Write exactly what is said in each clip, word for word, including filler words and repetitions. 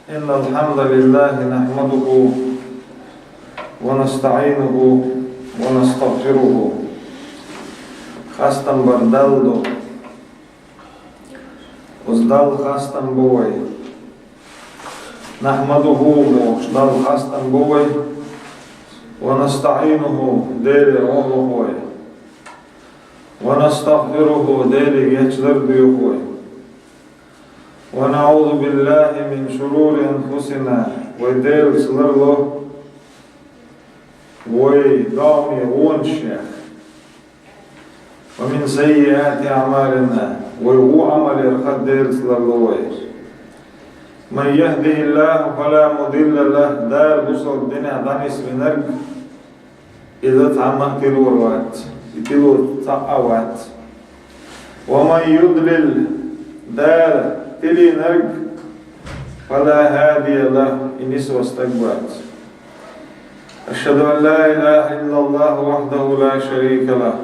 إن الحمد لله نحمده ونستعينه ونستغفره. Хастам бар Далла ду. Оцу Далла хастам бу вай. نحمده бохуш Далла хастам бу вай. ونستعينه Делера гӀо а лоху вай. ونستغفره Деле гечдар а доьху вай. ونعوذ بالله من شرور أنفسنا вай Делаца ларло вай догӀмийн вонашех. ومن سيئات أعمالنا вай вон Ӏамалех а Делаца ларло вай. من يهده الله فلا مضل له Дала бусалба динехь дӀанисвинарг иза цхьамма а тилор вац, и тило цхьаъ а вац. ومن يضلل Дала тилийнарг فلا هادي له и нисван стаг вац. أشهد أن لا إله إلا الله وحده لا شريك له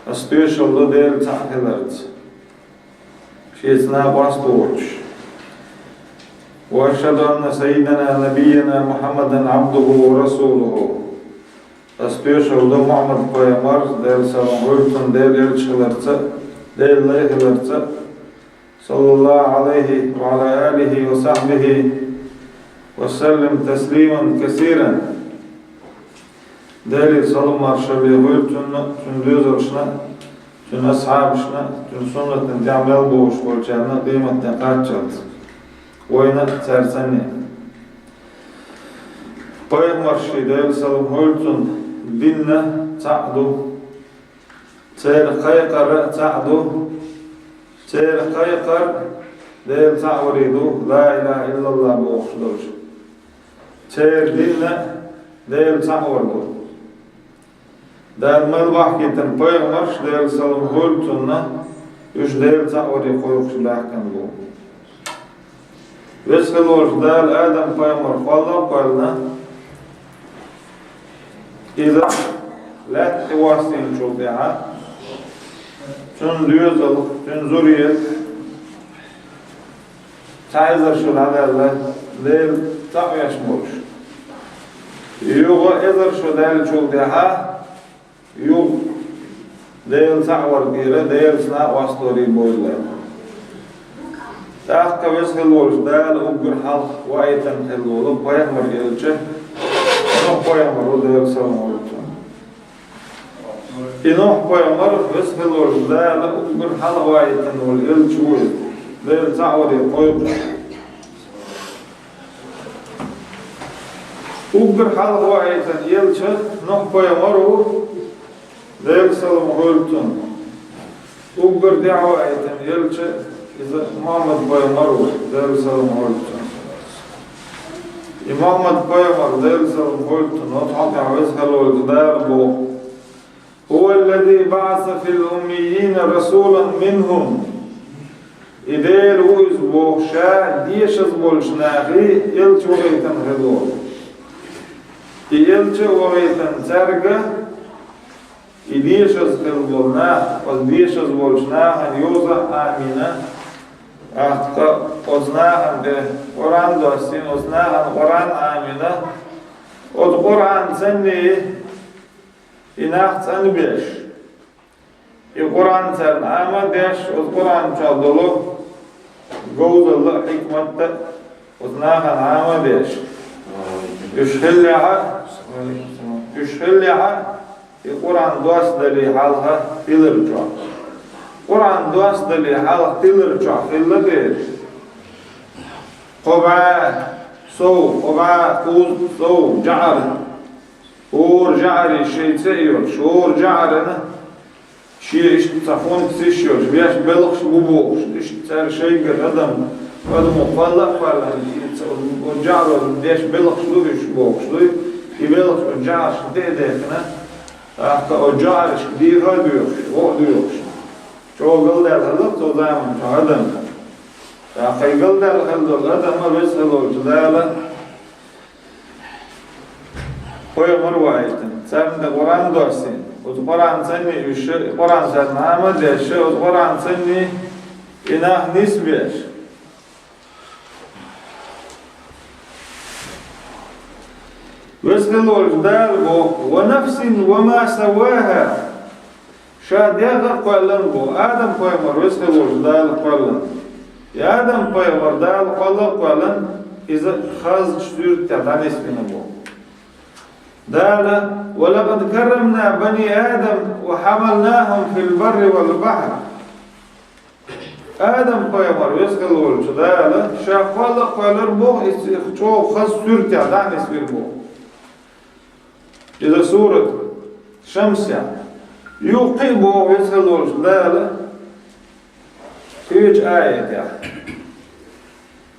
Ас тоьшалла до Дела цхьаъ хиларца, Шеца накъост а воцуш. وأشهد أن سيدنا نبينا محمدا عبده ورسوله Ас тоьшалла до Мухьаммад пайхамар, Делан салам хуьлда цунна, Делан элча хиларца, Делан лай хиларца, صلى الله عليه وعلى آله وصحبه وسلم تسليما كثيرا Делера салам-маршалла хуьлда цунна, цуьнан доьзалшна, цуьнан асхьабашна, цуьнан суннатана тӀехь мел бовлуш болчарна къематден кхаччалц. Вайна а, цаьрца санна а. Пайхамарш, Делан салам хуьлда цунна, дин а цхьаъ ду. Церан кхайкхар а цхьаъ ду. Церан кхайкхар Дела цхьаъ варе ду, ла илаха иллаллах бохуш долуш. Церан дин а Дела цхьаъ вар ду. Дала мел бахкийтина пайхамарш, Делан салам хуьлда цунна, уьш Дела цхьаъ варе кхойкхуш баьхкина бу. Веза хила волчу Дала Адам-пайхамар кхолла а кхоьллина, иза лаьтта тӀе вастийначул тӀаьхьа, цуьнан доьзалх, цуьнан зурет, цхьа эзар шо дӀадаьлла, Дела цхьаъ веш болуш. Юха эзар шо даьллачул тӀаьхьа, юха Дела цхьаъ вар тӀера, Делаца накъост варе бойла. ТӀаккха Веза хила волчу Дала уггар хьалха ваийтина хила волу пайхамар, элча, Нухь-пайхамар ву, Делан салам хуьлда цунна. И Нухь-пайхамар Веза хила волчу Дала уггар хьалха ваийтина волу элча ву иза, Дела цхьаъ варе кхойкхуш. Уггар хьалха ваийтина элча Нухь-пайхамар ву, Делан салам хуьлда цунна. Уггар дӀа ваийтина элча иза Мухьаммад-пайхамар ву, Делан салам хуьлда цунна. И Мухьаммад-пайхамар, Делан салам хуьлда цунна, оцу хьокъехь Веза хила волчу Дала боху: هو الذي بعث في الأميين رسولا منهم И Дела ву иза боху, ша дешаза болчу нахе элча вахийтина хила волу. И элча а вахийтина цаьрга, и дешаза хила болу нах, оцу дешаза болчу нахана йоза а Ӏамийна, тӀаккха оцу нахана тӀе Къуръан доссийна, оцу нахана Къуръан Ӏамийна, оцу Къуръан санна и нах цӀанбеш. И Къуръан царна Ӏама а деш, оцу Къуръан чохь долу говзалла а, хьикмат а оцу нахана Ӏама а деш. Уьш хиллехь а, уьш хиллехь а, и Къуръан доссадале хьалха тилар чохь. Къуръан доссадале хьалха тилар чохь хилла дела, кхо бӀе сов, кхо бӀе кхузткъа сов жӀар. ХӀора жӀарий шайца а йолуш, хӀора жӀарана шен иштта цхьа функцеш йолуш, веш белхаш бу бохуш, иштта цара шайгара адам, адамо кхолла а кхоьллина, и ца-, оцу жӀаро деш белхаш ду уьш бохуш дуй, и белхаш оцу жӀарашна тӀе а дехкина, тӀаккха оцу жӀарашка деха а доьхуш, гӀо а доьхуш, чӀогӀа галдаьлла хилла цу заманчохь адам. ТӀаккха и галдаьлла хилла долу адам а Веза хила волчу Дала пайхамар ваийтина, царна тӀе Къуръан доссийна. Оцу Къуръан санна уьш, Къуръан царна Ӏама а деш, оцу Къуръан санна и нах нисбеш. Веза хила волчу Дала боху: «Ва нафсин ва ма савваха». Ша дегӀ а кхоьллина боху. Адам-пайхамар веза хила волчу Дала кхоьллина. И Адам-пайхамар Дала кхолла а кхоьллина, иза хазачу суьртехь дӀанисбина боху. Дала: «Ва лакъад каррамна бани Адам ва хьамалнахум фил барри вал бахьр». Адам-пайхамар веза хила волчу Дала ша кхолла а кхоьллира боху, иза чӀогӀа хаза суьртехь дӀа а нисбира боху. Иза сурат Шамсехь. Юха кхин а боху веза хила волчу Дала кхечу аятехь.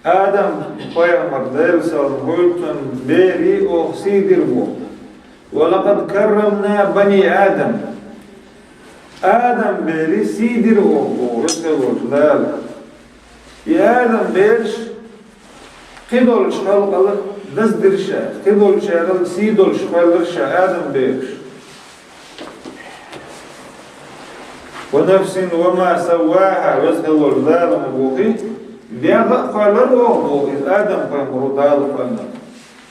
Адам-пайхамар, Делан салам хуьлда цунна, бере оха сий дира боху. «Ва лакъад каррамна бани Адам». Адам-бере сий дира оха боху веза хила волчу Дала. И Адам-бераш кхидолчу халкъал даза дира ша, кхидолчарал сий долуш кхоьллира ша Адам-бераш. «Ва нафсин ва ма савваха», веза хила волчу Дала ма бохий, дегӀ а кхоьллира оха боху иза Адам-пайхамаро Дала кхоьллина.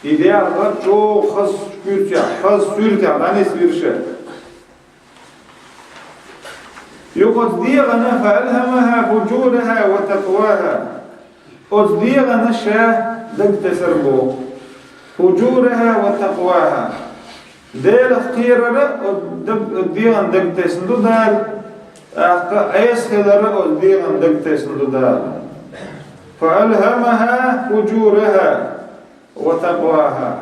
И дегӀ а чӀогӀа хаза куьртехь, хаза суьртехь дӀанисбира ша. Юха оцу дегӀана «фа алхамаха фуджураха ва такъваха». Оцу дегӀана ша дагатесира боху. «Фуджураха ва такъваха». Делах кхерар а оцу даг-, оцу дегӀана дагатесна ду Дала, тӀаккха Ӏеса хилар а оцу дегӀана дагатесна ду Дала. «Фа алхамаха фуджураха ва такъваха».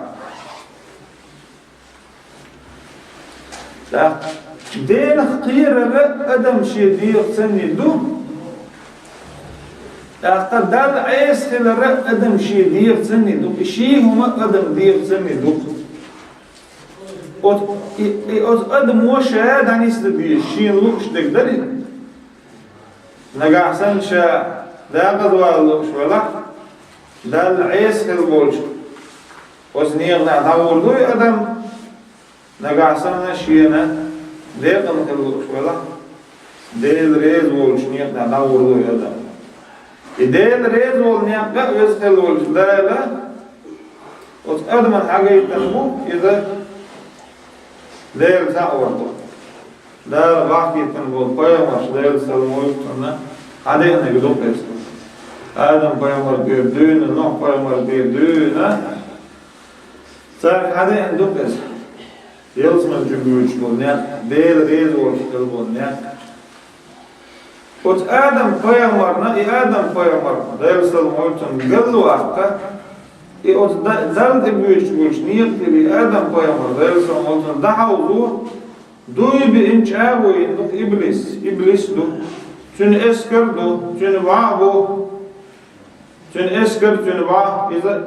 ТӀаккха Делах кхерар а адам шен дегӀаца ду. ТӀаккха Далла Ӏеса хилар а адам шен дегӀаца ду. И ши хӀума адам дегӀаца ду. Оцу, и, и оцу адамо ша дӀанисдан деза, шена лууш дерг дара иза. Нагахь санна ша декъаза вала лууш велахь, Далла Ӏеса хила волчу оцу некъанахь дӀагӀур ду и адам, нагахь санна шена декъала хила лууш велахь, Дела реза волчу некъанахь дӀагӀур ду и адам. И Дела реза волу некъ а веза хила волчу Дала оцу адамна хьагайтина бу, иза Дела цхьаъ вар ду. Дала бахкийтина болу пайхамарш, Делан салам хуьлда цунна, хьадеанарг ду-кх иза. Адам-пайхамар тӀера дуьйна, Нохь-пайхамар тӀера дуьйна, цаьрга хьадеана ду-кх иза. Ялсамани чу буьйцуш болу некъ, Дела реза волуш хила болу некъ. Оцу Адам-пайхамарна, и Адам-пайхамар, Делан салам хуьлда цунна, галваккха, и оцу Да-, Далла тӀебуьйцуш болчу некъа тӀера и Адам-пайхамар, Делан салам хуьлда цунна, дӀахьовзо, дуй биъна чӀагӀо йина ду-кх иблис, иблис ду. Цуьнан эскар а ду, цуьнан ваӀ а бу. Цуьнан эскар, цуьнан ваӀ, иза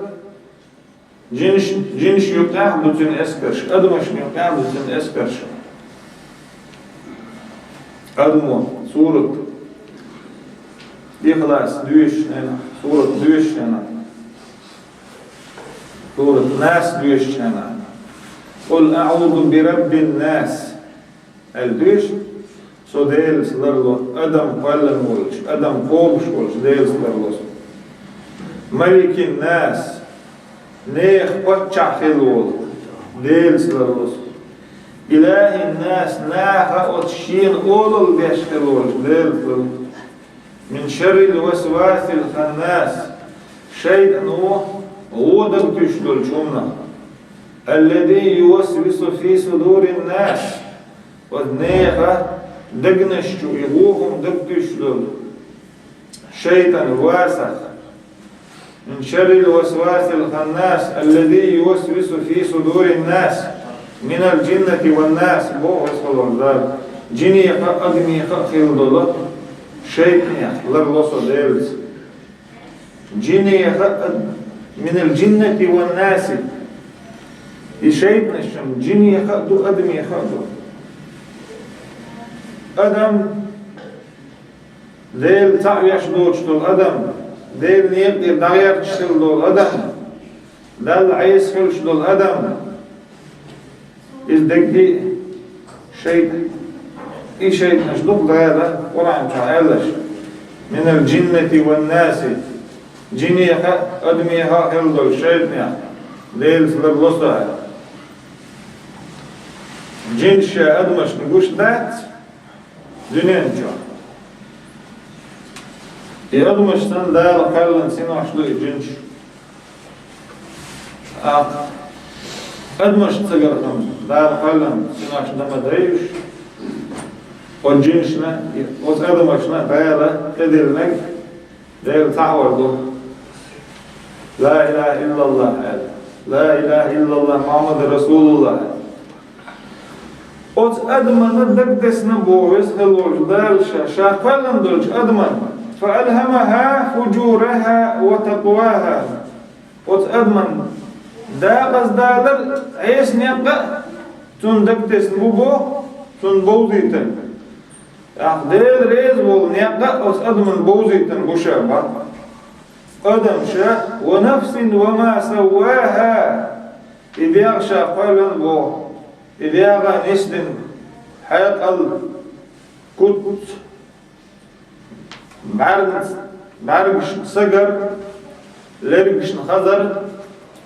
жинаш, жинаш юкъехь а ду цуьнан эскарш, адамашна юкъехь а ду цуьнан эскарш. Адамо, сурат Ихлас доьшучу хенахь, сурат доьшучу хенахь, сурат Нас доьшучу хенахь: «Къул аъузу би раббин нас», аьлла доьшу, со Делаца ларло, адам кхоьллина волчу, адам кхобуш волчу Делаца ларло со. «Маликин нас», нехан паччахь хилла волу Делаца ларло со. «Илахин нас», наха оцу шена олалла деш хилла волчу Делаца ларло со. «Мин шаррил васвасил ханнас», шайтӀано гӀо дагатуьйсуш долчу хӀуманах. «Аллази ювасвису фи судурин нас», оцу нехан дегнаш чу и гӀо хӀума дагатуьйсуш долу шайтӀан васах. «Мин шаррил васвасил ханнас, аллази ювасвису фи судурин нас, минал жиннати ван нас», боху веза хила волу Дала. Жинеха а, адамеха а хилла долу шайтӀанех ларло со Делаца. Жинеха а, ад-, «минал жиннати ван наси». И шайтӀанаш жинеха а ду, адамеха а ду. Адам Дела цхьаъ веш доцуш долу адам, Делан некъа тӀера дӀагӀерташ хилла долу адам, Далла Ӏеса хуьлуш долу адам, иза дерриге а шайтӀа, и шайтӀанаш ду-кх Дала Къуръан чохь аьлларш: «Минал жиннати ван наси», жинеха а, адамеха а хилла долу шайтӀанех Делаца ларло со аьлла. Жинаш ша адамашна гуш дац дуьнен чохь. И адамаш санна Дала кхоьллина синош ду и жинаш. ТӀаккха адамаш ца гар хьуна Дала кхоьллина синош дан ма дайуш, оцу жинашна, оцу адамашна Дала тӀедиллинарг Дела цхьаъ вар ду. Ла илаха иллаллах аьлла. Ла илаха иллаллах Мухаммад расулуллах аьлла. Оцу адамана дагадесна боху Веза хила волчу Дала ша, ша кхоьллина долчу адаман. Фа алхамаха фуджураха ва такъваха. Оцу адаман дакъаза далар Ӏеса некъ а цунна дагадесна бу боху, цунна бовзийтина. ТӀаккха Дела реза волу некъ а оцу адаман бовзийтина бу ша бан. Адам ша, ва нафсин ва ма савваха, и дегӀ ша кхоьллина боху, и дегӀ а нисдина, хьекъал, куц, бӀаьргаца, бӀаьргашна сагар, лергашна хазар,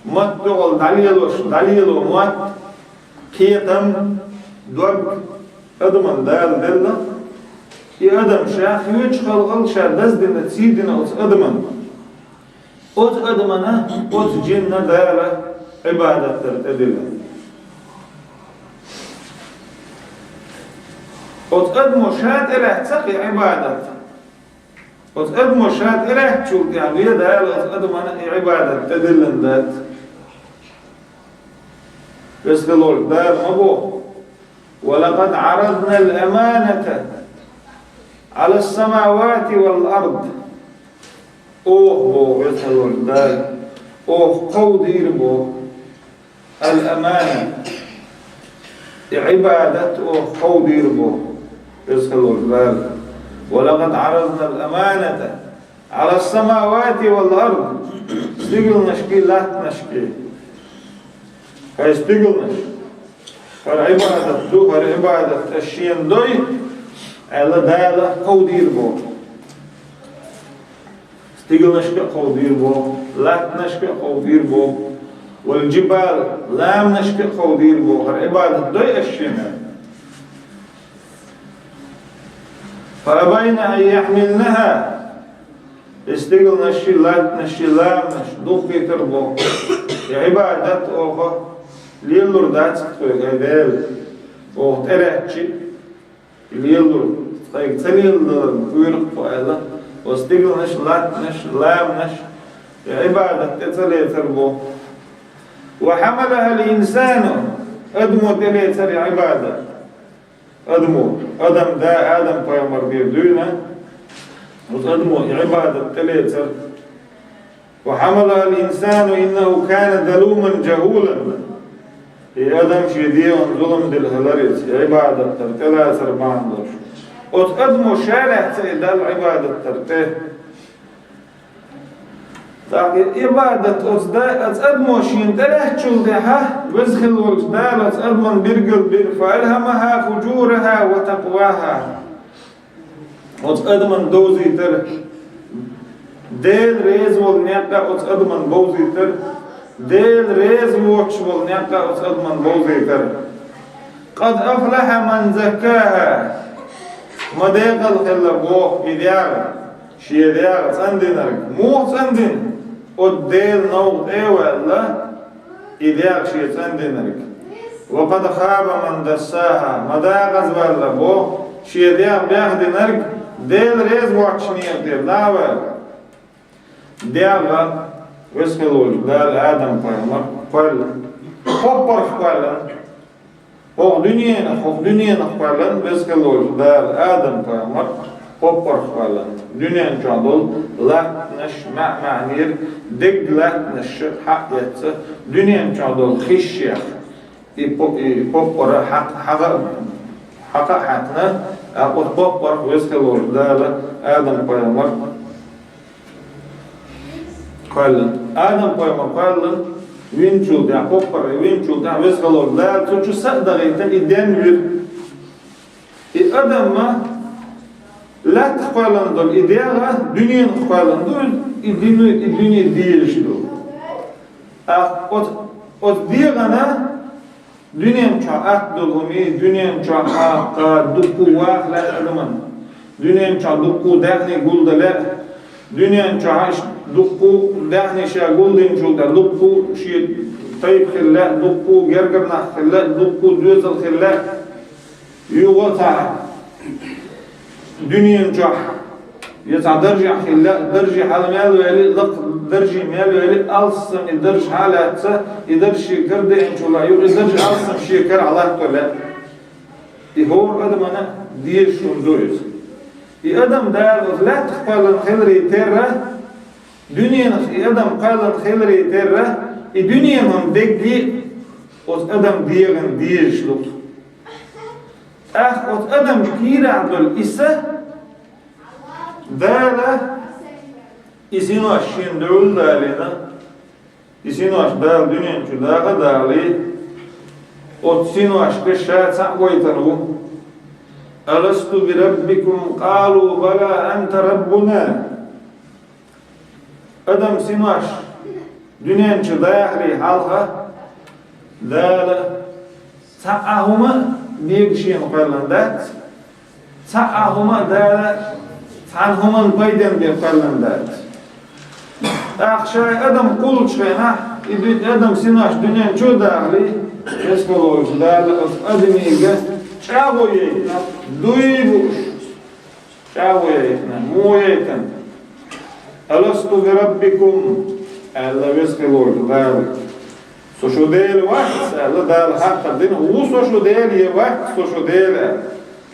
мотт дуьхьал дӀалелош, дӀалело мотт, кхетам, дог адаман Дала делла, и адам ша хьоьжучу халкъал ша даздина, цийдина оцу адаман. Оцу адамана, оцу жинна Дала Ӏибадат дар тӀедиллина. Оцу адамо ша тӀелаьцна и Ӏибадат. Оцу адамо ша тӀелаьцначул тӀаьхьа вен Дала оцу адамана и Ӏибадат тӀедиллина дац. Веза хила волчу Дала ма боху: «Ва лакъад Ӏаразна ал-аманата Ӏала ас-самавати вал ард». Оха боху Веза хила волчу Дала, оха кховдийра боху. Ал-амана. И Ӏибадат оха кховдийра боху Веза хила волчу Дала. «Ва лакъад Ӏаразна ал-аманата Ӏала ас-самавати вал ард». Стигалнашкий, латтанашкий. ХӀай стигалнаш, хӀара Ӏибадат ду, хӀара Ӏибадат ас шена дой, аьлла Дала кховдийра боху. Стигалнашка а кховдийра боху, латтанашка а кховдийра боху, вал-жибал, ламанашка а кховдийра боху, хӀара Ӏибадат дой ас шена. Фа абайна ан яхьмилнаха, и стигалнашший, латтанашший, ламанаш духкийтира боху. И Ӏибадат оха лелалур дац тхоьга, хӀай Дела, оха тӀелаьцча, лелалур, тхайга ца леладаларна кхоьру тхо аьлла, оцу стигалнаш, латтанаш, ламанаш, и Ӏибадат тӀе ца лецар боху. Ва хьамалахал инсану, адамо тӀелецар и Ӏибадат. Адамо, Адам да, Адам пайхамар бен дуьйна, оцу адамо и Ӏибадат тӀелецар. «Ва хьамалахал инсану иннаху кана залуман жахулан». И адам шен дегӀан зулам дина хилар иза, и Ӏибадат дар тӀелацар бахьана долуш. Оцу адамо ша лаьцна и Далла Ӏибадат дар тӀе. ТӀаккха и Ӏибадат оцу да-, оцу адамо шена тӀелаьцначул тӀаьхьа, Веза хила волчу Дала оцу адаман билгал бира: «Фа алхамаха фуджураха ва такъваха». Оцу адаман довзийтар, Дела реза волу некъ а оцу адаман бовзийтар, Дела реза воцуш волу некъ а оцу адаман бовзийтар. «Къад афлаха ман заккаха». Ма декъала хилла боху и дегӀ, шен дегӀ цӀандинарг. Муха цӀандина? Оцу Делан новкъа тӀе а ваьлла, и дегӀ шен цӀандинарг. «Ва къад хаба ман дассаха». Ма декъаза ваьлла боху шен дегӀ бехдинарг, Дела реза воцучу некъа тӀера дӀа а ваьлла. ДегӀ а Веза хила волчу Дала Адам-пайхамар кхоьллина. ХӀокху паргӀат кхоьллина. ХӀокху дуьненах, хӀокху дуьненах кхоьллина Веза хила волчу Дала Адам-пайхамар, хӀокху паргӀат кхоьллина. Дуьнен чохь долу латтанаш, маьӀ-маьӀнера дегга латтанаш хьаэцна, дуьнен чохь долу хиш яха. И по-, и поппара хьакъ-, хьакъа-, хьакъа а хьаькхна, а оцу поппарх Веза хила волчу Дала Адам-пайхамар кхоьллина. Адам-пайхамар кхоьллина винчул тӀаьхьа, поппар винчул тӀаьхьа Веза хила волчу Дала цу чу са а дахийтина, и денвира. И Адам-м лаьттах кхоьллина долу и дегӀ дуьненах кхоьллина ду, и дуьне, и дуьне дезаш ду. ТӀаккха оцу, оцу дегӀана Дуьнен чохь атта долу хӀума, дуьнен чохь хьакха дуккха ваха лаьа адаман. Дуьнен чохь дуккха даьхни гулдан лаьа. Дуьнен чохь аш дуккха даьхни ша гулдинчул тӀаьхьа дуккха шен тайпа хила лаьа, дуккха гергара нах хила лаьа, дуккха доьзал хила лаьа. Юха цхьа дуьнен чохь, я цхьа даржехь хила лаьа, даржехь хьала мел вели, лакха даржехь мел вели, алссам и дарж хьалаьцна, и дарж шен карадеанчул тӀаьхьа юха и дарж алссам шен кара хьалатто лаьа. И хӀора адамана дезаш хӀума ду иза. И адам Дала оцу лаьттах кхоьллина хиларе терра, дуьненах и адам кхоьллина хиларе терра, и дуьненан дегги оцу адам дегӀан дезаш ду. ТӀаккха оцу адам кийрахь долу и са Дала и синош шена дуьхьал далийна, и синош Дала дуьнен чу даха а далий, оцу синошка ша цхьаъ гойтур ву. «Аласту би раббикум? Къалу бала, анта раббуна». Адам синош дуьнен чу дахаре хьалха Дала цхьа а хӀума а дега шена кхоьллина дац, цхьа а хӀума а Дала цхьана хӀуманна пайденна бен кхоьллина дац. ТӀаккха шайн адам кхуллучу хенахь, и ду-, адам синош дуьнен чу а дахале, Веза волчу Дала оцу адамига чӀагӀо яйтина, дуй бууш. ЧӀагӀо яйтина, муха яйтина? «Аласту би раббикум?» аьлла, Веза хилла волчу Дала. «Со шу Дела вац?» аьлла, Дала хаттар дина. «ХӀун со шу Дела, я вац со шу Дела?» аьлла.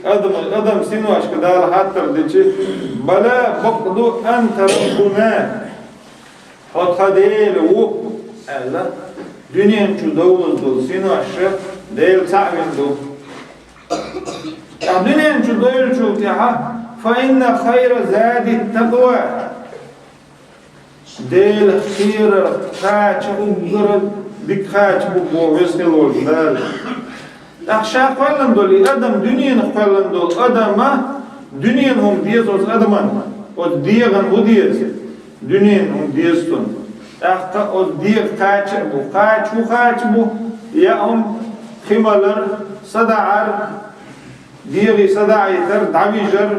Адам, адам синошка Дала хаттар дичи: «Бала, бакъду, анта раббуна». «Хьо тхан Дела ву», аьлла, дуьнен чу довлаза долу синоша Дела цхьаъ вина ду. Ткъа дуьнен чу довлучул тӀаьхьа: «Фа инна хайра зади такъва». Дела кхерар кхача уггар дика кхача бу боху Веза хилла волчу Дала. ТӀаккха ша кхоьллина долу и адам, дуьненах кхоьллина долу адама, дуьненан хӀума деза оцу адаман, оцу дегӀан хӀун деза? Дуьненан хӀума деза цунна. ТӀаккха оцу дегӀа кхача а бу. Кхача хӀун кхача бу? Яа хӀума, хи малар, садаӀар, дегӀе садаӀийтар, дӀавижар.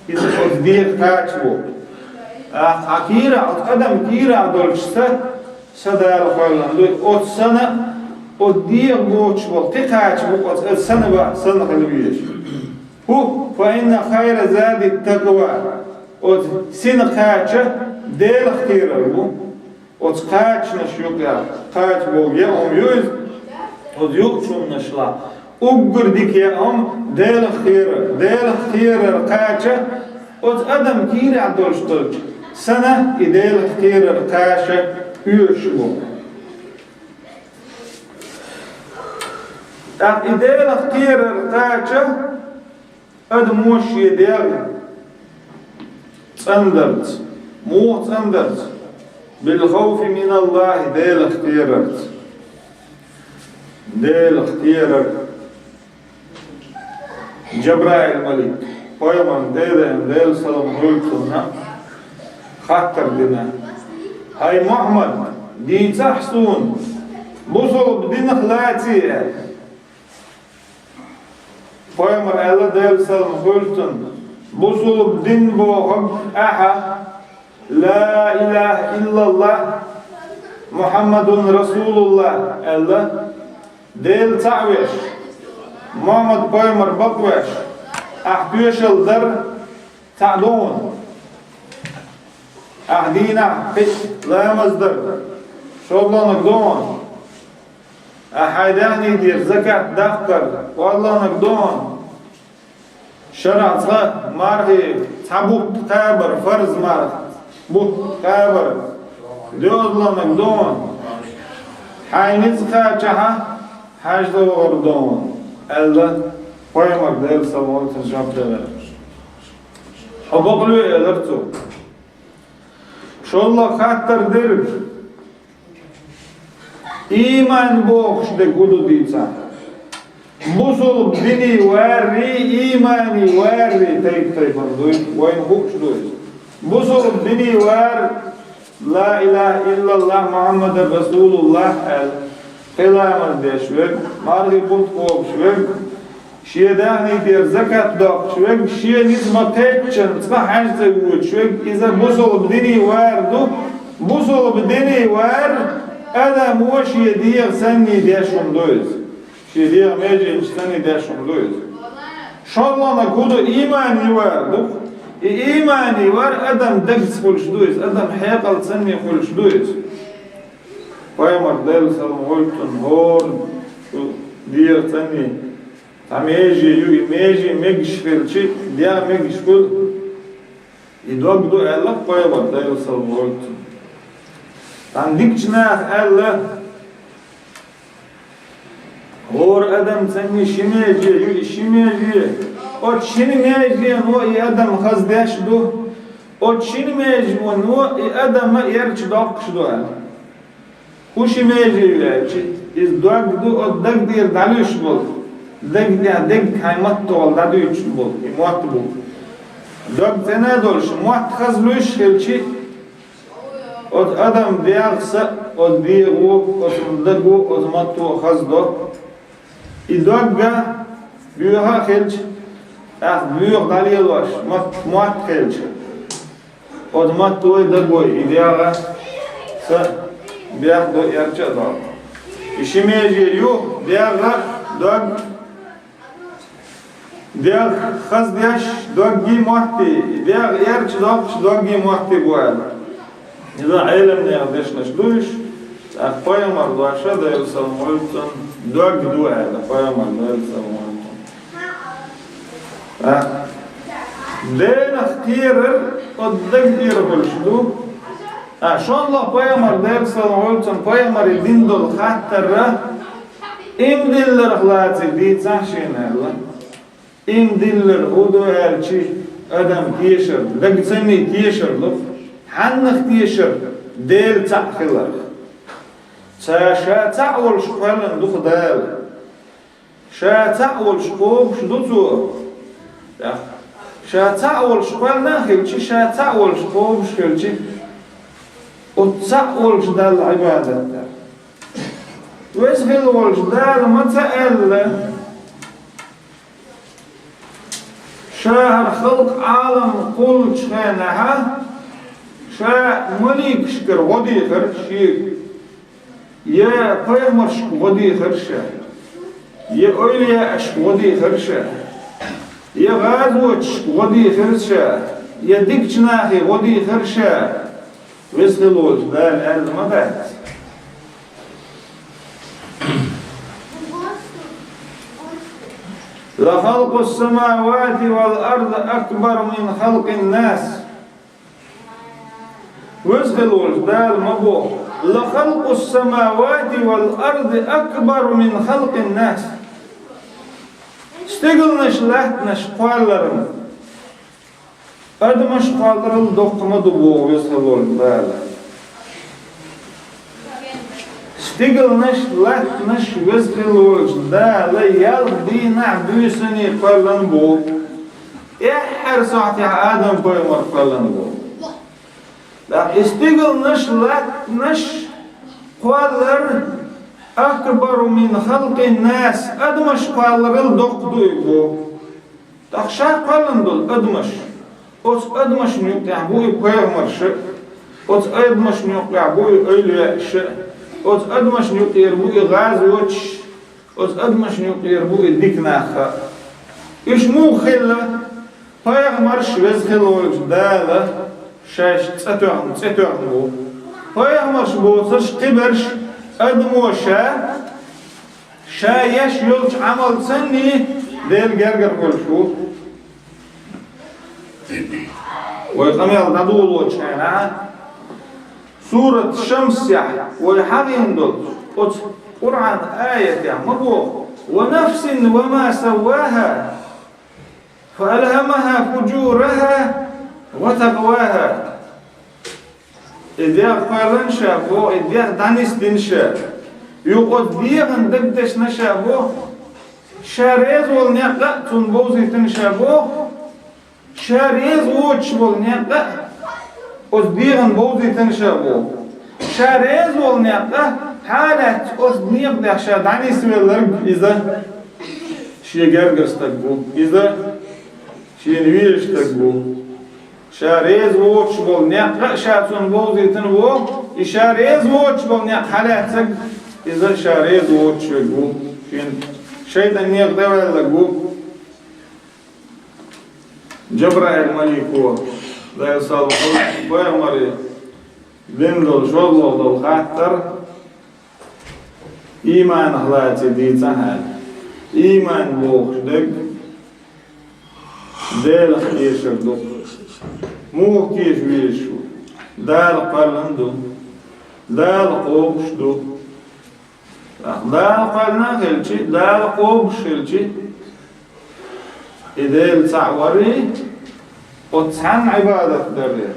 Иза оцу дегӀа кхача бу. Ахьа кийра, оцу адам кийра долчу са, са Дала кхоьллина ду, оцу сана, оцу дегӀа боцуш болу кхин кхача бу, оцу сана бан, сана хила везаш. ХӀу, фа инна хайра зади такъва. Оцу сина кхача Делах кхерар бу. Оцу кхачанаш юкъа кхача боху яа хӀума ю иза, оцу юкъачу хӀуманашла уггар дика яа хӀума Делах кхерар. Делах кхерар кхача, оцу адам кийрахь долуш долчу сана и Делах кхерар кхача оьшуш бу. ТӀаккха и Делах кхерар кхача, адамо шен дегӀ цӀандарца, муха цӀандарца, билхавфи миналлахи, Делах кхерарца. Делах кхерар. Джабраил малик, пайхамар Делан, Делан салам хуьлда цунна, хаттар дина: «ХӀай Мухьаммад, дийцахьа суна, бусалба динах лаций?» аьлла. Пайхамар аьлла, Делан салам хуьлда цунна: «Бусалба дин бохург ахьа, ла илаха иллаллах, Мухьаммадун расулуллах», аьлла, Дела цхьаъ веш, Мухьаммад пайхамар бакъвеш, ахь тоьшалла дар цхьаъ ду хьуна. Ахь дийнахь кхин а ламаз дар шолгӀаниг ду хьуна. Ахь хьайн даьхни дер, закат даккхар кхоалгӀаниг ду хьуна. Шарахь цкъа мархий цхьа бутт кхабар, фарз марха бутт кхабар доьалгӀаниг ду хьуна. Хьайн ницкъ кхачахьа хьаьжда вахар ду хьуна, аьлла, пайхамар Делан салам хуьлда цунна жоп делира. Хьо бакълуьй, элира цо. ШолгӀа хаттар дира: «Ийман бохуш дерг хӀун ду дийцахь?» Бусалба диний варрий, ийманий варрий тайп-тайпана дуй, вайна хууш ду иза. Бусалба диний вар, ла илаха иллаллах, Мухьаммадан расулуллах аьлла. Пхи ламаз деш верг, мархий бутт кхобуш верг, шен даьхни тӀера закат доккхуш верг, шен ницкъ ма кхаьчча цкъа хьаьжцӀа воьдуш верг, иза бусалба дине вар ду, бусалба дине вар, адамо шен дегӀа санна деш хӀума ду иза. Шен дегӀа меженаш санна деш хӀума ду иза. ШолгӀаниг хӀун ду, иймане вар ду. И иймане вар адам дагца хуьлуш ду иза, адам хьекъал санна хуьлуш ду иза. Пайхамар, Делан салам хуьлда цунна, хӀора дегӀа санна цхьа меже ю, и меже мегаш хилча, дегӀ мегаш хуьлу. И дог ду аьлла Пайхамар, Делан салам хуьлда цунна. Цхьана дикачу наха аьлла, хӀора адам санна ши меже ю, и ши меже, оцу шина межено и адам хаза деш ду, оцу шина межено и адам эрча доккхуш ду аьлла. ХӀун ши меже ю аьлча, иза дог ду, оцу даг тӀера дӀалуьйш болу, даг тӀехь дегга хьайн маттахула дӀадуьйцуш болу, и мотт бу. Дог цӀена а долуш, мотт хаза луьйш хилча, оцу адам дегӀ, са, оцу дегӀо, оцу даго, оцу матто хаза до. И дог а, боьха а хилча, тӀаккха боьха дӀалелош, мотт, мотт хилча, оцу маттойи дагойи и дегӀ а, са бехк до, эрча а до. И ши меже ю, дегӀ а, дог а, дегӀ хаза деш, доггий, моттий, дегӀ эрча доккхуш, доггий, моттий бу аьлла. Иза Ӏеламнехан дешнаш ду уьш, тӀаккха Пайхамар дош а, Делан салам хуьлда цунна, дог ду аьлла, Пайхамар, Делан салам хуьлда цунна. А, Делах кхерар оцу даг тӀера хуьлуш ду. А, шолгӀа Пайхамар, Делан салам хуьлда цунна, Пайхамаре дина долу хаттар а, ийман дилларх лаций дийцахь шена аьлла. Ийман диллар хӀун ду аьлча, адам тешар, даг санна тешар ду. Хьаннах тешар? Дела цхьаъ хиларх. Ша, ша цхьаъ волуш кхоьллина ду-кх Дала. Ша цхьаъ волуш кхобуш ду цо. ТӀаккха ша цхьаъ волуш кхоьллина а хилча, ша цхьаъ волуш кхобуш хилча, оцу цхьаъ волчу Далла Ӏибадат дар. Веза хилла волчу Дала ма ца аьлла, ша хӀара халкъ, Ӏалам кхуллучу хенахь, ша маликашкара гӀо дийхира шега. Я пайхамаршка гӀо дийхира ша, я эвлияашка гӀо дийхира ша, я гӀазоташка гӀо дийхира ша, я дикачу нахе гӀо дийхира ша, веза хилла волчу Дала аьлла ма дац. لخلق السماوات والأرض أكبر من خلق الناس. Веза хилла волчу Дала ма боху: لخلق السماوات والأرض أكبر من خلق الناس. Стигалнаш, латтанаш кхолларна адамаш кхолларал доккха ма ду боху Веза хилла волчу Дала. Стигалнаш, латтанаш Веза хилла волчу Дала ялх дийнахь, буьйсанна кхоьллина бу. ТӀаьххьара сохьтехь Адам-пайхамар кхоьллина бу. ТӀаккха и стигалнаш, латтанаш кхоллар أكبر من خلق الناس, адамаш кхолларал доккха ду и бу. ТӀаккха ша кхоьллина долу адамаш, оцу адамашна юккъехь бу и пайхамарш а, оцу адамашна юккъехь бу и эвлияаш а, оцу адамашна юккъера бу и гӀазоташ, оцу адамашна юккъера бу и дика нах а. Уьш муха хилла? Пайхамарш Веза хилла волчу Дала шаьш цӀа тоьхна, цӀе тоьхна бу. Пайхамарш боцурш кхиберш адамо ша Ша еш йолчу Ӏамал санна, Делан гергара хуьлуш ву. Вай къамел дӀадолочу хенахь, сурат Шамсехь вай хьахийна долчу оцу Къуръан аятехь ма боху: «ونفس وما سواها فألهمها فجورها وتقواها». И дегӀ кхоьллина ша боху, и дегӀ дӀанисдина ша. Юха оцу дегӀан дагадешна ша боху, ша реза волу некъ а цунна бовзийтина ша боху, ша реза воцуш волу некъ а оцу дегӀан бовзийтина ша боху. Ша реза волу некъ а Хьалаьцна оцу некъа тӀехь ша дӀанисвелларг иза шен гергара стаг ву, иза шена везаш стаг ву. Ша реза воцуш болу некъ а ша цунна вовзийтина ву, и ша реза воцуш болу некъ хьалаьцнарг, иза ша реза воцуш верг ву, шен шайтӀан некъа тӀеваьлларг ву. Джабраил малико, Дала салам хуьлда, пайхамаре дина долу шозлагӀа долу хаттар, ийманах лаций дийцахьара. Ийман бохуш дерг Делах тешар ду. Муха теша везаш ву? Дала кхоьллина ду. Дала кхобуш ду. Дала кхоьллина хилча, Дала кхобуш хилча, и Дела цхьаъ варий, оцу цхьанна Ӏибадат дарий.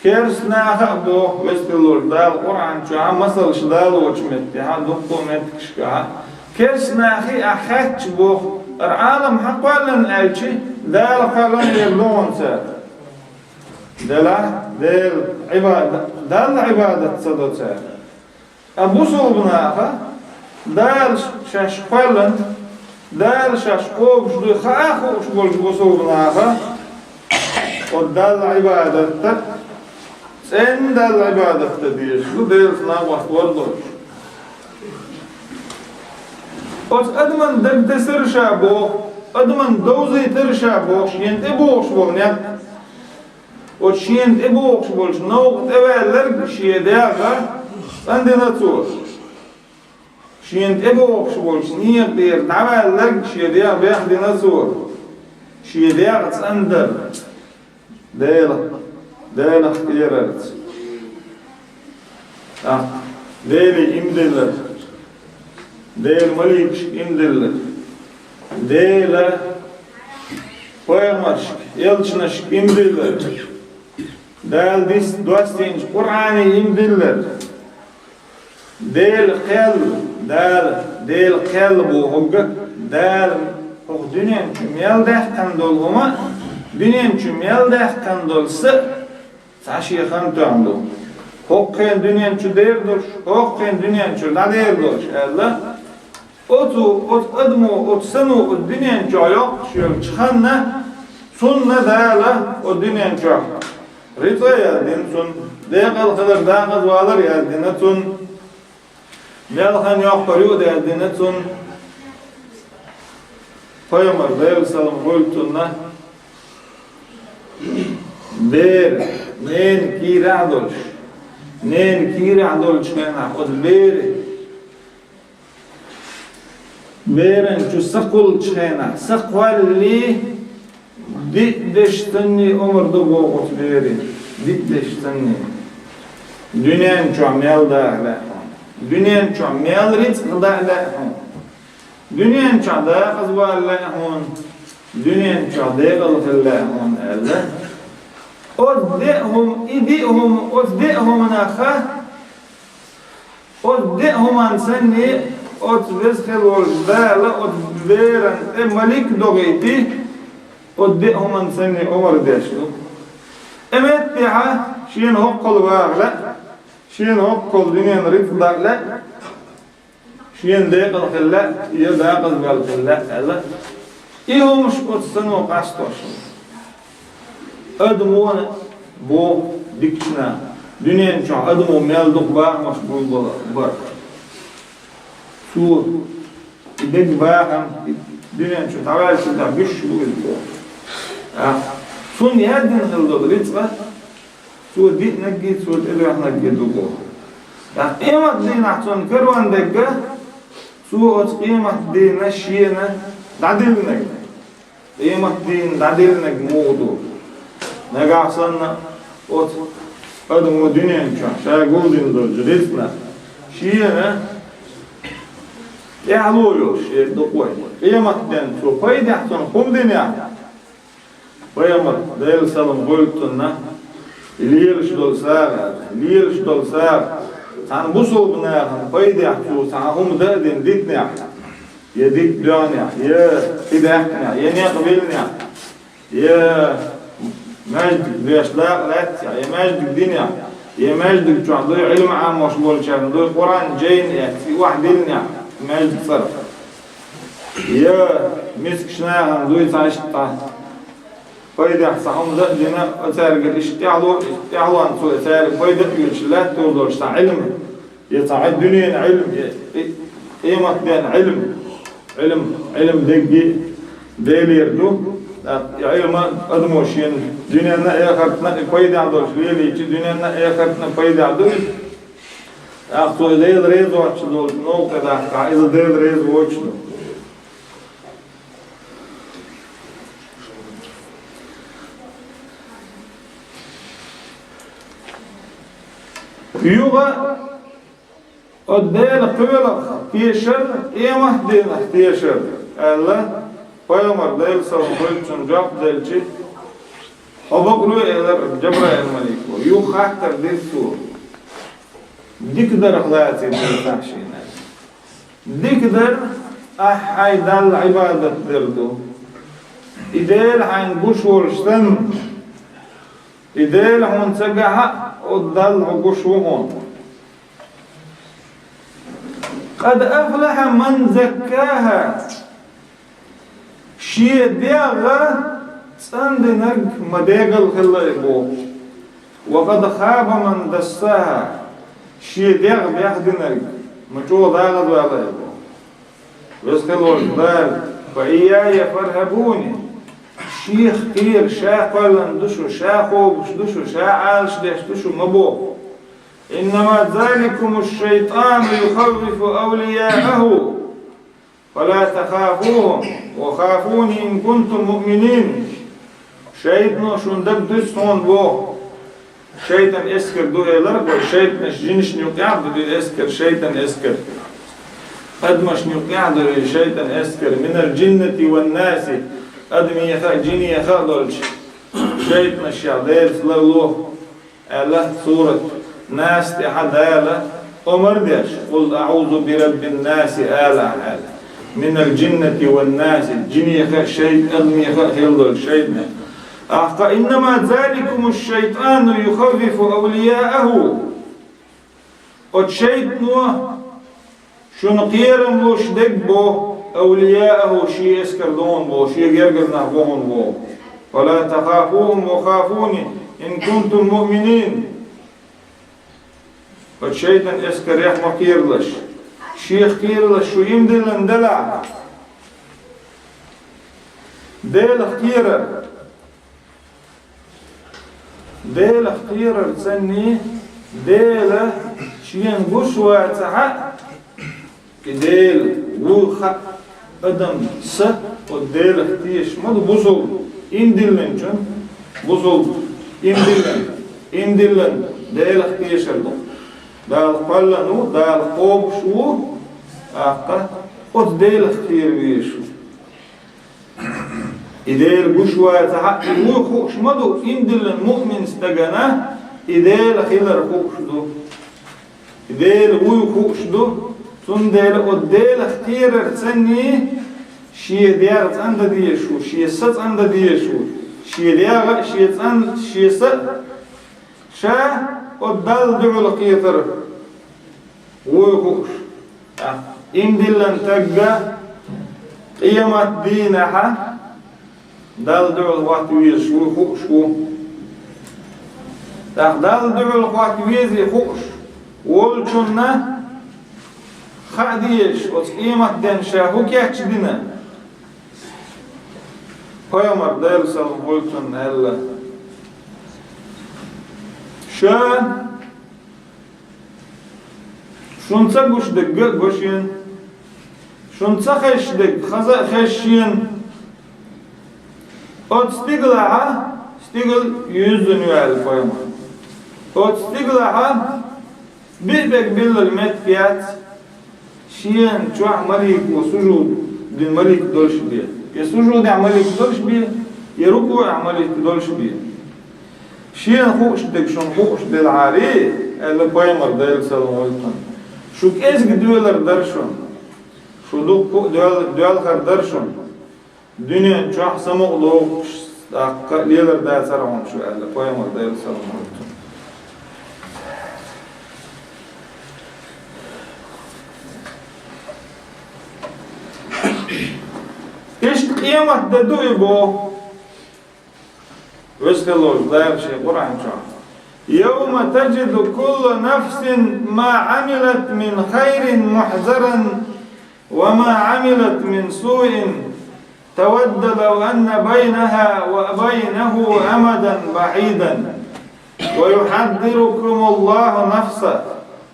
Керста наха а боху Веза-Сийлахь волчу Дала Къуръан чохь а масалш далочу меттехь а, дуккха а меттигашкахь а, керста нахе а хаьттича боху, ара Ӏалам хьан кхоьллина аьлча, Дала кхоьллина эр ду хьуна цара. Делахь Дела Ӏибада-, Далла Ӏибадат ца до цара. Ткъа бусалба наха Дала шаьш кхоьллина, Дала шаьш кхобуш дуй хаа а хууш болчу бусалба наха, оцу Далла Ӏибадатта, цӀенна Далла Ӏибадатта дезаш ду, Делаца накъост вар долуш. Оцу адаман дагадесара ша боху, адаман довзийтара ша боху, шена тӀебогӀуш болу некъ. Оцу шена тӀебогӀуш болчу новкъа тӀеваьлларг шен дегӀ цӀандина цо. Шена тӀебогӀуш болчу некъа тӀера дӀаваьлларг шен дегӀ бехдина цо. Шен дегӀ цӀандар Дела, Делах кхерарца. ТӀаккха Деле иман диллар, Делан маликашка иман диллар, Делан пайхамаршка, элчанашка иман диллар, Дала дис-, доссийначу Къуръане иман диллар, Делан кхел, Дала, Делан кхел бохург, Дала хӀокху дуьнен чу мел даьккхина долу хӀума, дуьнен чу мел даьккхина долу са а цхьа шен хан тоьхна ду. ХӀокху хенахь дуьнен чу дер долуш, хӀокху хенахь дуьнен чу дӀадер долуш аьлла, оцу, оцу адамо, оцу сано оцу дуьнен чохь йоккхуш йолчу ханна, цунна Дала оцу дуьнен чохь рицкъа а яздина цунна, декъала хилар, декъаза валар а яздина цунна, мел хан йоккхур ю а яздина цунна. Пайхамар, Делан салам хуьлда цунна, бер ненан кийрахь а долуш, ненан кийрахь а долчу хенахь оцу бере, беран чу са кхуллучу хенахь, са кхоллале, диъ дешнаш санний омра ду боху оцу бере, диъ дешнаш санний. Дуьнен чохь мел даха лаьа хьуна. Дуьнен чохь мел рицкъа даа лаьа хьуна. Дуьнен чохь декъаза вала лаьа хьуна. Дуьнен чохь декъала хила лаьа хьуна аьлла. Оцу деа хӀума, и диъ хӀума, оцу деа хӀуманах Оцу деа хӀуманна санний, оцу веза хила волчу Дала оцу беран тӀе малик дохийти, оцу деа хӀуманна санний омра деш ду. И меттехь шена хӀоккхул ваха лаьа, шена хӀоккхул дуьненан рицкъ даа лаьа, шена декъала хила лаьа, я декъаза вала хила лаьа аьлла. И хӀумаш оцу сано къастош ду. Адамо боху дикачу наха, дуьнен чохь адамо мел дукха бахамаш буй бала бара. Цо и дерг бахам, и дуьнен чу дӀаваьллачул тӀаьхьа буьсуш бу иза боху. А, цунна яздина хила долу рицкъа, цо диънарггий, цо тӀедоьхнарггий ду боху. ТӀаккха къемат дийнахь цунна карон дерг, цо оцу къемат дийнахь шена дӀадиллинарг. Къемат дийнахь дӀадиллинарг муха ду? Нагахь санна оцу адамо дуьнен чохь ша гулдина долчу рицкъанах шена тӀаьхьало йолуш шен дукъой. Къемат ден цо пайдехь цунна хӀума динехь, пайхамар, Делан салам хуьлда цунна, лелаш долу сагӀа, лелаш долу сагӀа, цхьана бусалба нахана пайдехь цо цхьа хӀума дан а дина дитинехь, я дитт доьгӀнехь, я кхин даьккхинехь, я некъ виллинехь, я маьждиг веш дакъа лаьттехь, я маьждиг динехь, Я маьждиг чохь дуй Ӏилма Ӏамош болчарна дуй Къуръан жайна эцна, и охьадиллинехь маьждиг цӀарах. Я мискачу нахана дуй цхьа иштта пайдехь цхьа хӀума дан а дина, оцаьргара иштта тӀаьхьало-, тӀаьхьалонца цо цаьрга пайда а оьцуш лаьттор долуш цхьа Ӏилма, я цхьа дуьненан Ӏилма, я къи-, къематден Ӏилма. Ӏилма, Ӏилма дерриге Делера ду. ТӀаккха и Ӏилма адамо шена дуьненна а, эхартна а пайдехь долуш лелийча, дуьненна а, эхартна а пайдехь ду иза. ТӀаккха цо Дела реза воцуш долчу новкъа тӀе дахкахь, иза Дела реза воцуш ду. Юха оцу Делан кхелах тешар, къематдийнах тешар, аьлла, пайхамар, Делан салам хуьлда цунна, жоп делча, хьо бакъ луьй, элира Жабраил-малико, юха хаттар дира цо, дика дарх лаций дерг ахь шена. Дика дар, ахь хьайн Далла Ӏибадат дер ду. И Дела хьайна гуш волуш санна, и Дела хьуна ца гахь а, оцу Далла хьо гуш ву хьуна. «Къад афлахьа ман заккахьа». Шен дегӀ цӀандинарг ма дегал хилла и боху. «Ва къад хаба ман дассахьа». Шен дегӀ бехдинарг ма чӀогӀа дагӀаза ваьлла и боху. Веза хилла волчу Дала: «Фа ийяя фархьабуни». Шех кхера, ша кхоьллина ду шу, ша кхобуш ду шу, ша Ӏалашдеш ду шу ма боху. «Иннама заликуму шайтану юхаввифу авлияаху». «Фала тахафухум ва хафуни ин кунтум муъминин». Шайтано шун даг дуьсу хьуна боху. Шайтан эскар ду элира, вай шайтанаш жинашна юкъехь а ду и эскар, шайтан эскар. Адамашна юкъехь а ду и шайтан эскар. «Минал жиннати ван наси». Адамеха а, жинеха а долчу шайтанашех Делаца ларло. Аьлла сурат Нас тӀехь Дала омар деш: «Къул аъузу би раббин наси», ала ахь аьлла. «Минал жиннати ван наси», жинеха а, шайтан, адамеха а хилла долу шайтанех. Ахка: «Иннама заликуму шайтану юхаввифу авлияаху». Оцу шайтано шуна кхерам луш дерг боху, «авлияаху», шен эскар ду хьуна боху, шен гергара нах бу хьуна боху. «Фала тахафухум ва хафуни ин кунтум муъминин». Оцу шайтан эскарех ма кхералаш. Шех кхералаш, шу иман диллина делахь. Делах кхерар. Делах кхерар санний, Дела шена гуш вацахь а, и Дела вуй хаа адам, са, оцу Делах тешаш ма ду бусалба, иман диллинчун, бусалба, иман диллина, иман диллина Делах тешар ду. Дала кхоьллина ву, Дала кхобуш ву, тӀаккха оцу Делах кхера везаш ву. И Дела гуш вацахь а, и вуй хууш ма ду, иман диллина муъмин стагана и Дела хилар хууш ду. И Дела вуй хууш ду, цундела оцу Делах кхерар санний, шен дегӀ цӀандан дезаш ву, шен са цӀандан дезаш ву, шен дегӀ а, шен цӀан-, шен са а. Ша оцу Далла дуьхьал кхетар вуй хууш. ТӀаккха иман диллина стаг къематдийнахь Далла дуьхьал хӀотта везаш вуй хууш ву. ТӀаккха Далла дуьхьал хӀотта везий хууш волчунна хаа дезаш, оцу къематден ша хӀун кечдина? Пайхамар, Делан салам хуьлда цунна, аьлла: «Ша, шуна ца гуш дерг а го шена, шуна ца хезаш дерг хаза а хеза шена». Оцу стигалахь, стигал юьззина ю аьлла пайхамар. Оцу стигалахь биъ берг биллал меттиг яц, шена чохь малико сужуд дина малик долуш бен. Я сужудехь малик долуш бен, я рукуӀехь малик долуш бен. Шена хууш дерг шуна хууш делахьарий, аьлла пайхамар, Делан салам хуьлда цунна, шу кӀезиг доьлар дара шуна. Шу дуккха а доьл-, доьлхар дара шуна. Дуьнен чохь самукъа дохуш, тӀаккха лелар дацара хьуна шу, аьлла пайхамар, Делан салам хуьлда цунна. Иштта къематде ду и бо. Веза хилла волчу Дала шен Къуръан чохь: «يوم تجد كل نفس ما عملت من خير محضرا وما عملت من سوء تود لو أن بينها وبينه أمدا بعيدا ويحذركم الله نفسه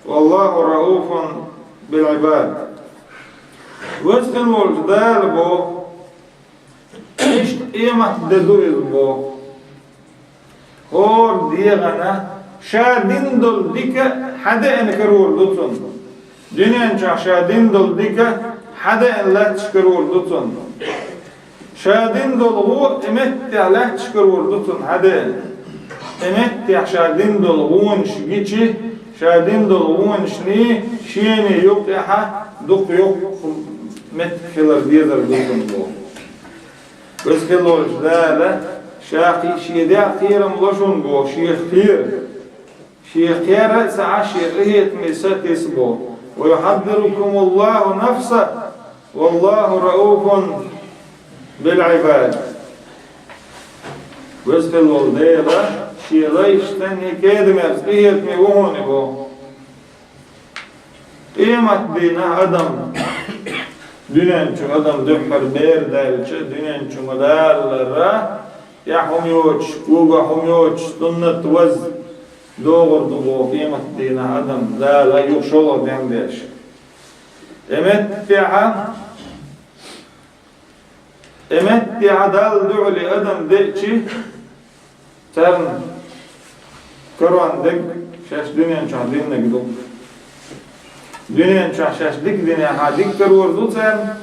والله رءوف بالعباد». Веза хилла волчу Дала бо, иштта къематде ду иза бо. ХӀора дегӀана ша дина долу дика хьадеана карор ду цунна. Дуьнен чохь ша дина долу дика хьадеана лаьтташ карор ду цунна. Ша дина долу гӀо и меттехь лаьтташ карор ду цунна хьадеана. И меттехь ша дина долу гӀонаш гичи, ша дина долу гӀонашний шена юккъехьа дукха йоккха меттиг хилар дезар ду цунна боху. Веза хилла волчу Дала ша кхи-, шен дегӀ кхерам ло шуна боху, шех кхера. Шех кхера а ца Ӏа, шен къинхетаме са а тиса боху. «ويحذركم الله نفسه والله رءوف بالعباد». Веза хилла волу Дела шен лайшна кедамерца къинхетаме ву хьуна боху. Къематдийнахь адам, дуьнен чу адам дуьххьара бер даьлча, дуьнен чу ма-даллара, тӀехь хӀума йоцуш, когахь хӀума йоцуш, суннат ваза догӀур ду боху къематдийнахь адам, Дала юха шолгӀа дем беш. И меттехьа, и меттехьа Далла дуьхьал адам деъчи, царна карор дерг шаьш дуьнен чохь диннарг ду. Дуьнен чохь шаьш дика динехьа, дика карор ду царна.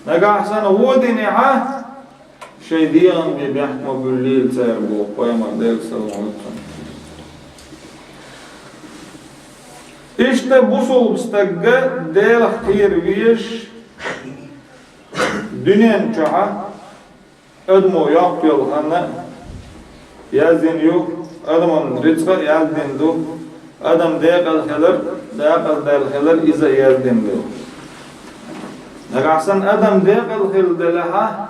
Нагахь санна гӀо динехьа, шайн дегӀан бен бехк ма буьллийла цара боху пайхамар, Делан салам хуьлда цунна. Иштта бусулба стагга Делах кхера везаш дуьнен чохьа адамо йоккха йолу ханна яздина ю, адаман рицкъа а яздина ду, адам декъала хилар, декъала даьлла хилар иза а яздина ду. Нагахь санна адам декъала хилла делахьа,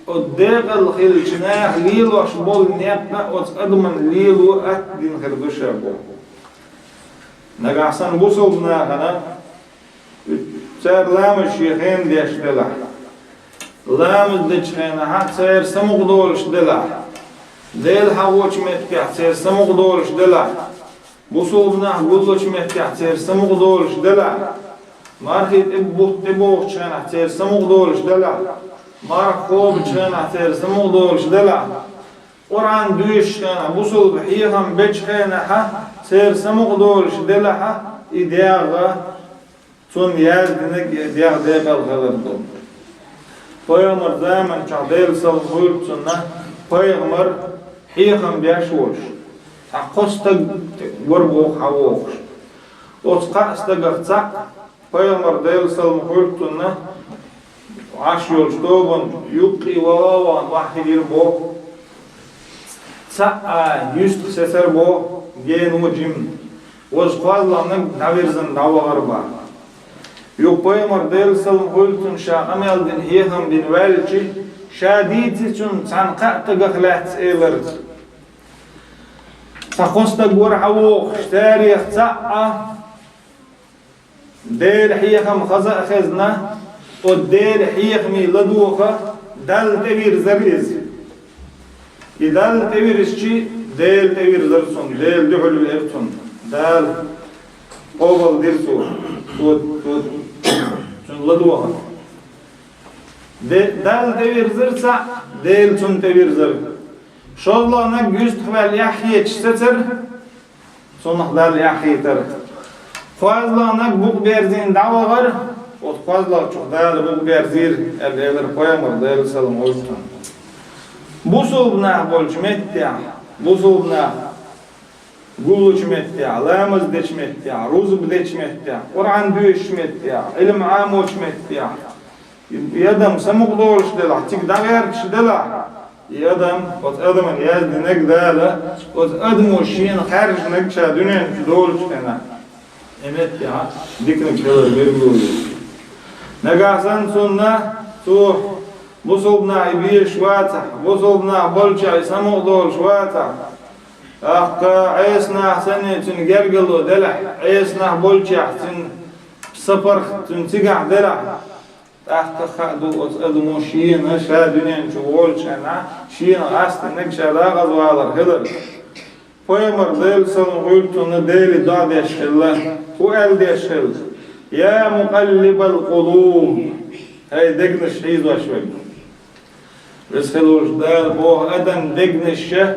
оцу декъала хиллачу наха лелош болу некъ а оцу адаман лело атта дина хир ду ша боху. Нагахь санна бусулба нахана цара ламаз шен хенахь деш делахь, ламаз дечу хенахь церан самукъа долуш делахь, Дела хьахочу меттехь церан самукъа долуш делахь, бусулба нах гуллучу меттехь церан самукъа долуш делахь, мархий тӀе бутт тӀебогӀучу хенахь церан самукъа долуш делахь, марха кхобучу хенахь церан самукъа долуш делахь, Къуръан дуьйцучу хенахь, бусулба хьехам бечу хенахьа церан самукъа долуш делахьа, и дегӀ цунна яздинарг, и дегӀ декъала хилар ду. Пайхамар заман чохь, Делан салам хуьлда цунна, пайхамар хьехам беш волуш, цхьа кхо стаг вара боху хьан вохуш. Оцу кхаа стагах цхьаъ Пайхамар, Делан салам хуьлда цунна, Ӏаш йолчу тобанна юккъе вала а вахана вахьийдира боху. Цхьаъ а юьстах сецара боху, гено жимма. Ваза кхозлагӀнарг дӀавирзина дӀавахара боху. Юха пайхамар, Делан салам хуьлда цунна, ша къамел дина, хьехам бина ваьлча, ша дийци цунна цхьана кхаа стагах лаьцна элира. Цхьа кхо стаг вара хьан вохуш, царех цхьаъ а Делан хьехам хаза а хезна, оцу Делан хьехамийн ладогӀа Далла тӀевирзара иза. И Далла тӀевирзича, Дела тӀевирзара цунна, Дела дуьхьал веара цунна. Дала къобал дира цо, цо, цо, цуьнан ладогӀа. Де-, Далла тӀевирзара цхьаъ, Дела цунна тӀевирзара. ШозлагӀнарг юьстах ваьлла эхь хеташ сецара, цунах Далла эхь хийтара. КхозлагӀнарг букъ берзийна дӀавахара, оцу кхозлагӀчух Дала букъ берзийра, аьлла элира пайхамар, Делан салам хуьлда цунна. Бусулба нах болчу меттехь, бусулба нах гуллучу меттехь, ламаз дечу меттехь, рузба дечу меттехь, Къуръан дуьйцучу меттехь, Ӏилма Ӏамочу меттехь, и адам самукъа долуш делахь, цига дӀагӀерташ делахь, и адам, оцу адаман яздинарг Дала, оцу адамо шена хаьржинарг ша дуьнен чу долучу хенахь, и меттехь диканиг хилар билгало ю. Нагахь санна цунна Цо бусалба нах и безаш вацахь, бусалба нах болчохь и самукъадолуш вацахь, тӀаккха Ӏеса нах санна цуьнан гергарло делахь, Ӏеса нах болчохь цуьнан сапарх цуьнан цигахь делахь, тӀаккха хаа ду оцу адамо шена ша дуьнен чу волучу хенахь, шена гӀаьстинарг ша дакъаза валар хилар. Пайхамар, Делан салам хуьлда цунна, Деле доӀа деш хилла. ХӀун аьлла деш хилла? «Я мукъаллибал къулуб», хӀай дегнаш хьийзош верг. Веза хилла волчу Дала боху, адам дегнаш ша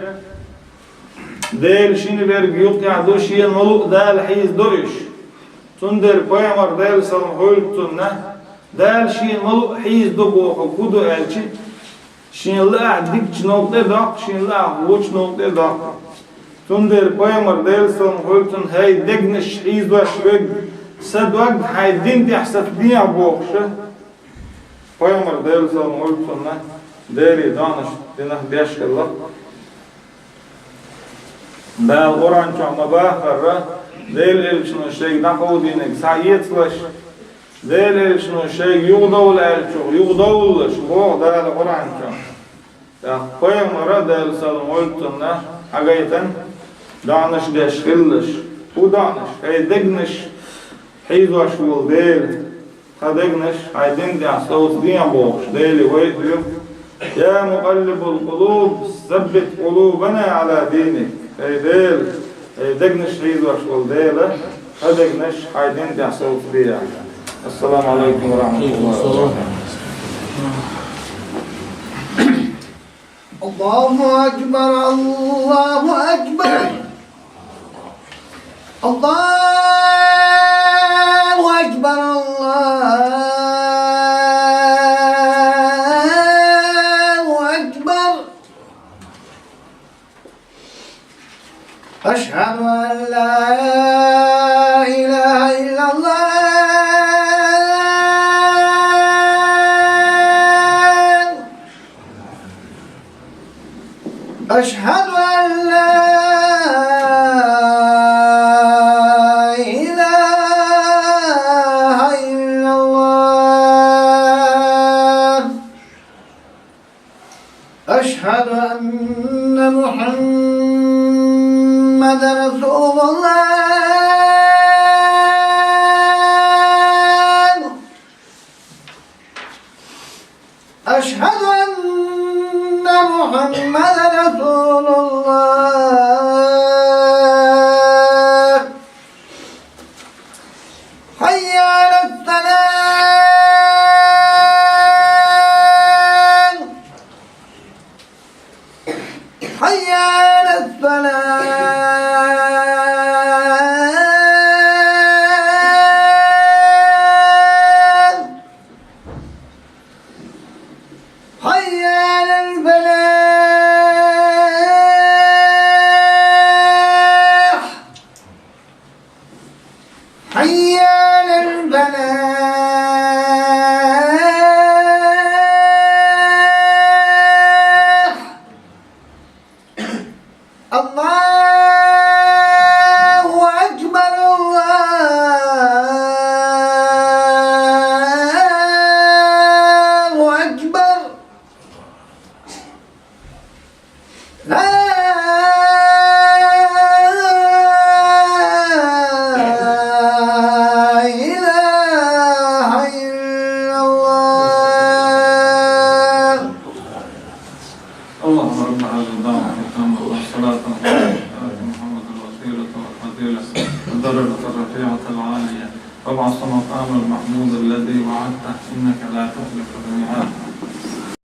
Дела шина верг юккъехь ду, шена ма луъу Дала хьийзадо уьш. Цундела пайхамар, Делан салам хуьлда цунна, Дала шена ма луъу хьийзадо бохург хӀун ду аьлча, шена лаахь дикачу новкъа тӀе доккху, шена лаахь вочу новкъа тӀе доккху. Цундела пайхамар, Делан салам хуьлда цунна, хӀай дегнаш хьийзош верг, сан дог хьайн дин тӀехь сацадехьа бохуш, пайхамар, Делан салам хуьлда цунна, Деле доӀанаш динарх деш хилла. Дала Къуръан чохь ма-баххара, Делан элчано шайга дӀакховдийнарг схьаэцалаш, Делан элчано шайга юхадовла аьллачух юхадовлалаш, боху Дала Къуръан чохь. ТӀаккха пайхамара, Делан салам хуьлда цунна, хьагайтина доӀанаш деш хилалаш. ХӀун доӀанаш? ХӀай дегнаш хьийзош волу Дела, тхан дегнаш хьайн дин тӀехь совцадехьа бохуш, Деле вай а доьху: «Я мукъаллибал къулуб, саббит къулубана Ӏала диник». ХӀай Дела, хӀай дегнаш хьийзош волу Дела, тхан дегнаш хьайн дин тӀехь совцадехьа. Ассаламу Ӏалайкум ва рахьматуллахӀи ва баракатухӀ. الله أكبر، الله أكبر، الله أكبر، الله أكبر. أشهد أن لا إله إلا الله. أشهد أن لا إله إلا الله. أشهد أن محمدا رسول الله. أشهد أن محمدا رسول الله. حي على الصلاة. حي على الصلاة. حي على الفلاح. حي على الفلاح. الله أكبر، الله أكبر. لا إله إلا الله. اللهم رب هذه الدعوة التامة والصلاة القائمة، آت محمدا الوسيلة والفضيلة والدرجة الرفيعة العالية، وابعثه مقاما محمودا الذي وعدته، إنك لا تخلف الميعاد.